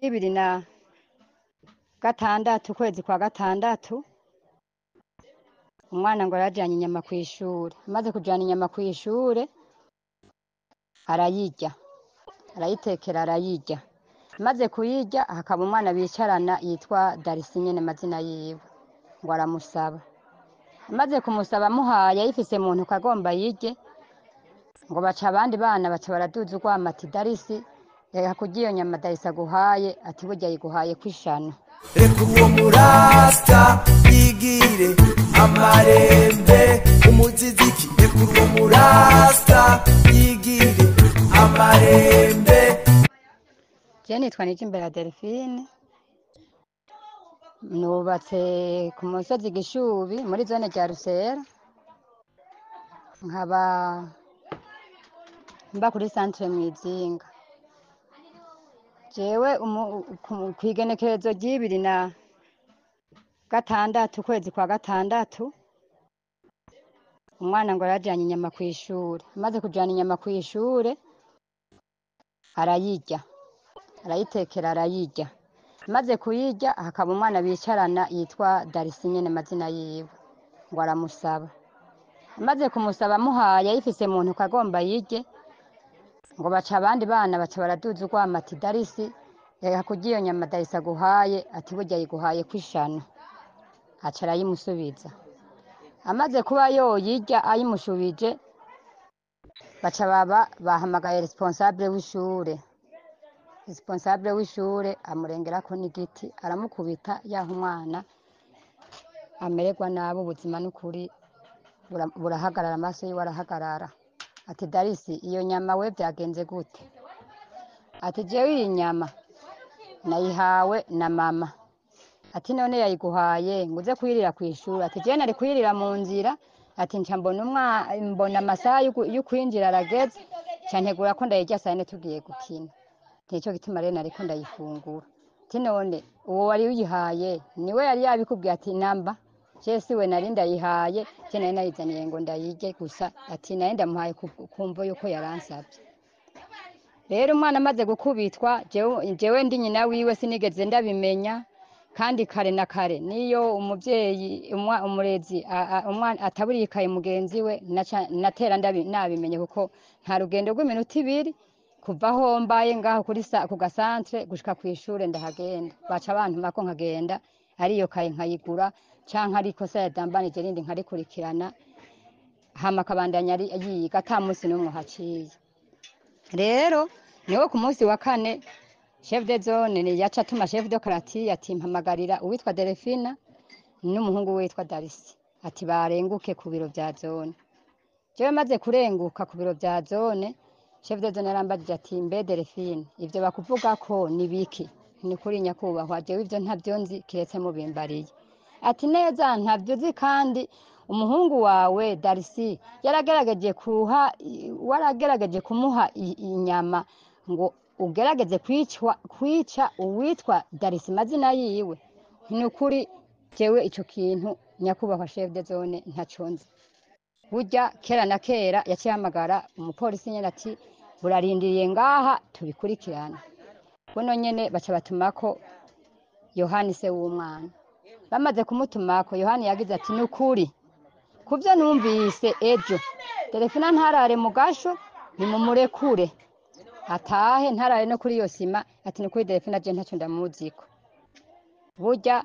2026 ukwezi kwa gatandatu, umwana ngo yarajanye inyama kw'ishure. Amaze kujana inyama kw'ishure arayirya, arayitekera arayirya. Amaze kuyirya hakaba umwana bicarana yitwa Darisi nyene amazina yiwe, ngo aramusaba. Amaze kumusaba amuhaye ayifise mu ntoke agomba ayirye, ngo baca abandi bana baca baraduza urwamo ati Darisi reka kurya iyo nyama Darisi aguhaye, ati burya ayiguhaye kw'ishano. Reka uwo murasta yigire amarembe umuziziki, reka uwo murasta yigire amarembe. Je nitwa Nijimbere Delphine, nubatse ku musozi Gishubi muri zone rya Rusera, nkaba mba kuri centre Mwizinga. Jewe kw'igenekerezo ry' 2026 ukwezi kwa gatandatu, umwana ngo yarajanye inyama kw'ishure. Amaze kujana inyama kw'ishure arayirya, arayitekera arayirya. Amaze kuyirya hakaba umwana bicarana yitwa Darisi nyene amazina yiwe, ngo aramusaba. Amaze kumusaba amuhaye ayifise mu ntoke agomba ayirye, ngo baca abandi bana baca baraduza urwamo ati Darisi reka kurya iyo nyama Darisi aguhaye, ati burya ayiguhaye kw'ishano. Aca arayimusubiza. Amaze kuba yoyirya ayimushubije, baca baba bahamagaye responsable w'ishure. Responsable w'ishure amurengerako n'igiti aramukubita, yaho umwana amererwa nabi, ubuzima n'ukuri burahagarara, amaso yiwe arahagarara. Ati Darisi iyo nyama we vyagenze gute? Ati jewe iyi nyama nayihawe na mama. Ati none yayiguhaye ngo uze kuyirira kw'ishure? Ati jewe nari kuyirira mu nzira, ati nca mbona amasaha y'ukwinjira arageze, nca ntegura ko ndayirya saa yine tugiye gukina. Nico gituma rero nariko ndayifungura. Ati none uwo wari uyihaye niwe yari yabikubwiye? Ati namba, je siwe nari ndayihaye, je nari nayizaniye ngo ndayirye gusa. Ati nari ndamuhaye kumvo yuko yaransavye. Rero umwana amaze gukubitwa, jewe ndi nyina wiwe sinigeze ndabimenya, kandi kare na kare niyo umuvyeyi umurezi umwana ataburikaye mugenzi we natera nabimenye, kuko nta rugendo rw'iminota ibiri kuva aho mbaye ngaho kuri ku gasantre gushika kw'ishure ndahagenda. Baca bantuma ko nkagenda ariyo kaye nkayigura, canke ari ikosa yadambanije rindi nkarikurikirana, hama akabandanya yiga ata musi n'umwe haciye. Rero niho ku munsi wa kane chef de zone ni yaca atuma chef de quartier ati mpamagarira uwitwa Delphine n'umuhungu witwa Darisi, ati barenguke ku biro vya zone. Jewe maze kurenguka ku biro vya zone, chef de zone yarambajije ati mbe Delphine ivyo bakuvuga ko ni biki? Ni kuri nyakubahwa jewe ivyo ntavyo nzi kiretse mubimbariye. Ati neza ntavyo uzi, kandi umuhungu wawe Darisi yaragerageje kuha, waragerageje kumuha inyama ngo ugerageze kwica uwitwa Darisi mazina yiwe. Ni ukuri jewe ico kintu nyakubahwa chef de zone ntaco nzi. Burya kera na kera yaciye ahamagara umupolisi nyene ati burarindiriye ngaha tubikurikirana. Buno nyene baca batumako Yohani se w'umwana. Bamaze kumutumako Yohani yagize ati nukuri kuvyo numvise ejo Delphine ntarare mu gasho, nimumurekure atahe ntarare no kuri iyo sima. Ati nukuri Delphine je ntaco ndamuziko. Burya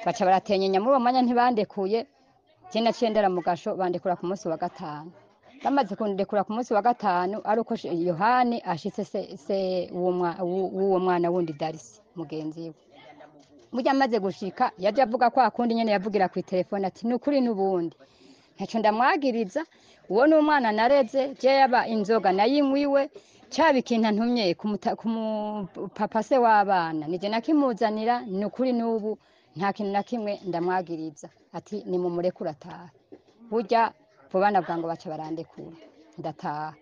baca baratenyenya muri uwo mwanya ntibandekuye, je naciye ndara mu gasho, bandekura ku munsi wa gatanu. Bamaze kundekura ku munsi wa gatanu ari uko Yohani ashitse se w'uwo mwana wundi Darisi mugenzi we. Burya amaze gushika yaje avuga kwa kundi nyene yavugira ku telefone ati nukuri n'ubundi ntaco ndamwagiriza, uwo ni umwana nareze, je yaba inzoga nayinywiwe, caba ikintu antumye kumupapa se w'abana nije nakimuzanira, nukuri n'ubu nta kintu na kimwe ndamwagiriza. Ati nimumurekure atahe. Burya vuba na bwangu baca barandekura ndataha.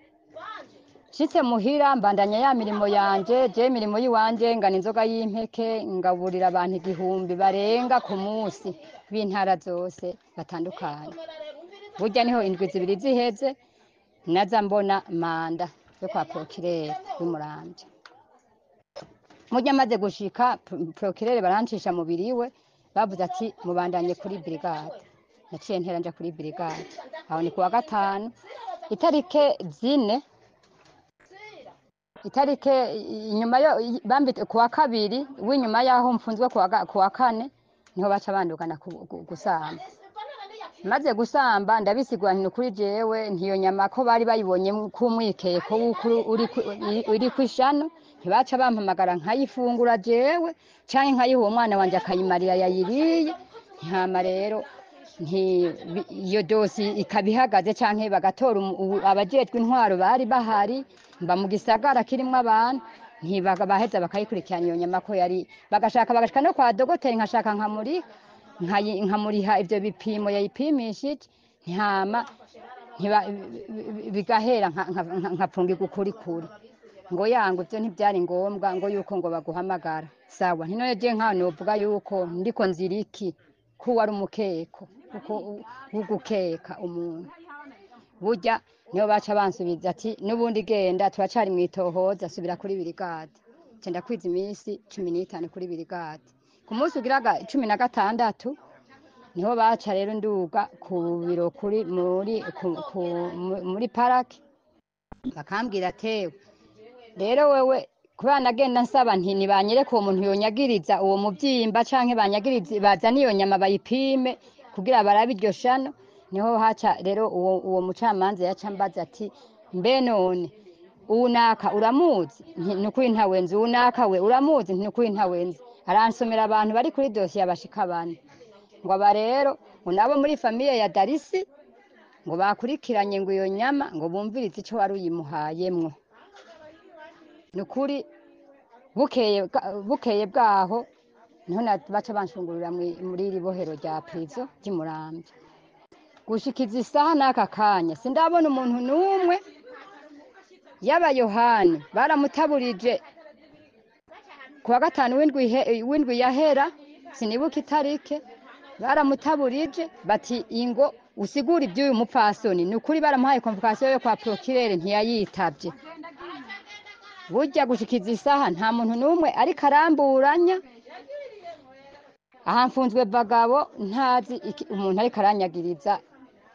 Nshitse muhira mbandanya ya mirimo yanje, je imirimo yiwanje ngana inzoga y'impeke, ngaburira abantu 1000 barenga ku munsi b'intara zose batandukanye. Burya niho indwi zibiri ziheze naza mbona manda yo kwa procureur w'Imuramvya. Mujya amaze gushika, procureur barancisha mubiri we, bavuze ati mubandanye kuri brigade. Naciye ntera nja kuri brigade. Aho ni kuwa gatanu itarike 4, itarike inyuma yo bambite kuwa kabiri w'inyuma yaho mfunzwe kuwa kane niho baca bandugana gusamba. Maze gusamba ndabisigura nti kuri jewe ntiyo nyama ko bari bayibonye ku mwikeko uri kwishano, ntibaca bampamagara nkayifungura jewe canke nkayiha uwo mwana wanje akayimarira yayiriye. Ntihama rero nti iyo dosi ikabihagaze canke bagatora abajejwe intwaro bari bahari, mba mu gisagara kirimwo abantu, ntibaheza bakayikurikirana iyo nyama ko yari, bagashaka bagashika no kwa dogoteri, nkashaka nkamuriha ivyo bipimo yayipimishije, ntihama bigahera nkapfungirwa ukuri kuri. Ngo yangu ivyo ntivyari ngombwa ngo yuko ngo baguhamagara. Sawa, ntino je nka novuga yuko ndiko nziriki ko wari umukeko uko ugukeka umuntu. Burya niho baca bansubiza ati nubundi genda turacari mwitohoza, subira kuri brigade. Nca ndakwiza iminsi 15 kuri brigade. Ku munsi ugiraga 16 niho baca rero nduga ku biro kuri muri ku, ku, muri parake, bakambwira atewe rero wewe kubera nagenda nsaba nti nibanyereke uwo muntu yonyagiriza uwo muvyimba canke banyagirize bazane iyo nyama bayipime kugira barabe iryo shano. Niho haca rero uwo mucamanza yaca ambaza ati mbe none unaka uramuzi? Nti nukuri ntawenzi. Unaka we uramuzi? Nti nukuri ntawenzi. Aransomera abantu bari kuri dosiye abashika bane, ngo aba rero ngo nabo muri famiye ya Darisi ngo bakurikiranye ngo iyo nyama ngo bumvirize ico wari uyimuhayemwo. Nukuri bukeye bwaho niho baca banshungurira muri iri bohero rya prison ry'Imuramvya. Gushikiza isaha n'aka kanya sindabona umuntu n'umwe, yaba Yohani baramutaburije kuwa gatanu w'indwi yahera, sinibuka itarike, baramutaburije bati ingo usigura iby'uyu mupfasoni. Nukuri baramuhaye convocation yo kwa procureur ntiyayitavye. Burya gushikiza isaha nta muntu n'umwe ariko aramburanya. Aha mfunzwe bagabo ntazi umuntu ariko aranyagiriza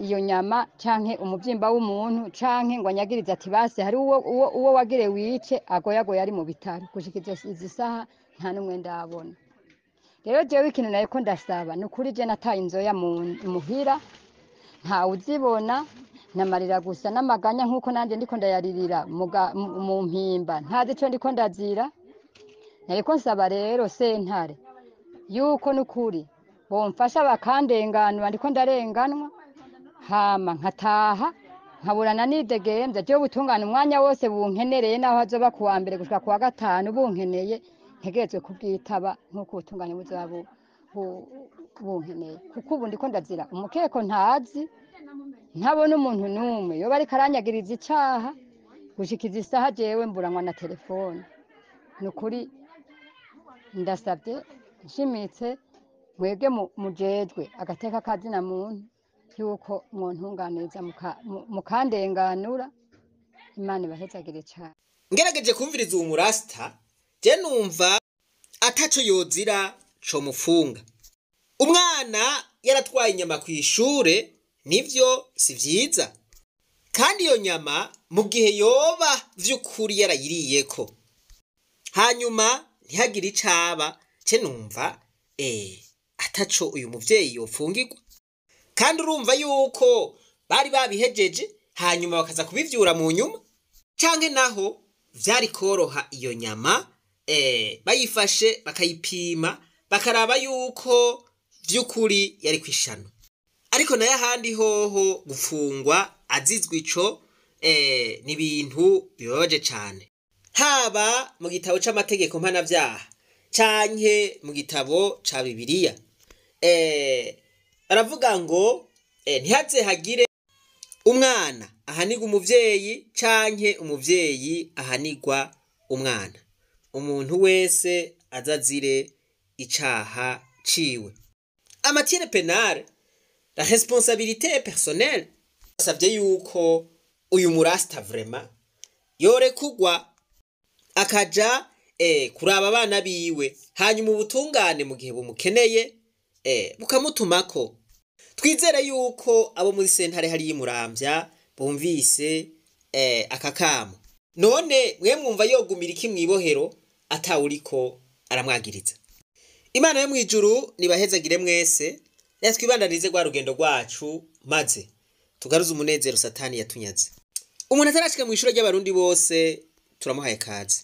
iyo nyama canke umuvyimba w'umuntu canke ngo anyagirize ati base hari uwo wagire wice agoyagoya ari mu bitaro. Gushikiza izi saha nta n'umwe ndabona. Rero jewe ikintu nariko ndasaba nukuri je nataye inzoya muhira nta uzibona, namarira gusa n'amaganya nkuko nanje ndiko ndayaririra mu mpimba ntazi ico ndiko ndazira. Nariko nsaba rero sentare yuko nukuri bomfasha bakandenganura, ndiko ndarenganwa hama nkataha nkaburana nidegembya. Jewe ubutungane umwanya wose bunkenereye, naho hazoba kuwa mbere gushika kuwa gatanu bunkeneye, ntegerezwe kubwitaba nkuko ubutungane buzoba bunkeneye. Kuko ubu ndiko ndazira umukeko ntazi, ntabona umuntu n'umwe yoba ariko aranyagiriza icaha. Gushikiza isaha jewe mburanwa na telefone. Nukuri ndasabye nshimitse mwebwe mujejwe agateka kazina muntu yuko mwontunganiriza mukandenganura, Imana ibahezagire cane. Ngerageje kumviriza uwo murasta, je numva ataco yozira co mufunga. Umwana yaratwaye inyama kw'ishure, nivyo si vyiza. Kandi iyo nyama mu gihe yoba vy'ukuri yarayiriyeko, hanyuma ntihagire icaba, ce numva ataco uyu muvyeyi yofungirwa. Kandi urumva yuko bari babihejeje hanyuma bakaza kubivyura mu nyuma, canke naho vyari koroha iyo nyama bayifashe bakayipima bakaraba yuko vy'ukuri yari kwishano. Ariko naye ahandi hoho gufungwa azizwe ico ni ibintu bibabaje cane, haba mu gitabo c'amategeko mpanavyaha canke mu gitabo ca Bibiliya. Aravuga ngo ntihaze hagire umwana ahanigwa umuvyeyi canke umuvyeyi ahanigwa umwana. Umuntu wese azazire icaha ciwe. En matière pénale, la responsabilité est personnelle. Savye yuko uyu murasta vraiment yorekugwa akaja Kuraba abana biwe, hanyuma ubutungane mu gihe bumukeneye bukamutumako. Twizere yuko abo muri sentare hariya imuramvya bumvise aka kamo. None mwe mwumva yogumira iki mw'ibohero atawuriko aramwagiriza? Imana yo mw'ijuru nibahezagire mwese. Reka twibandanize rwa rugendo rwacu, maze tugaruze umunezero Satani yatunyaze. Umuntu atarashika mw'ishure ry'Abarundi bose, turamuhaye kaze.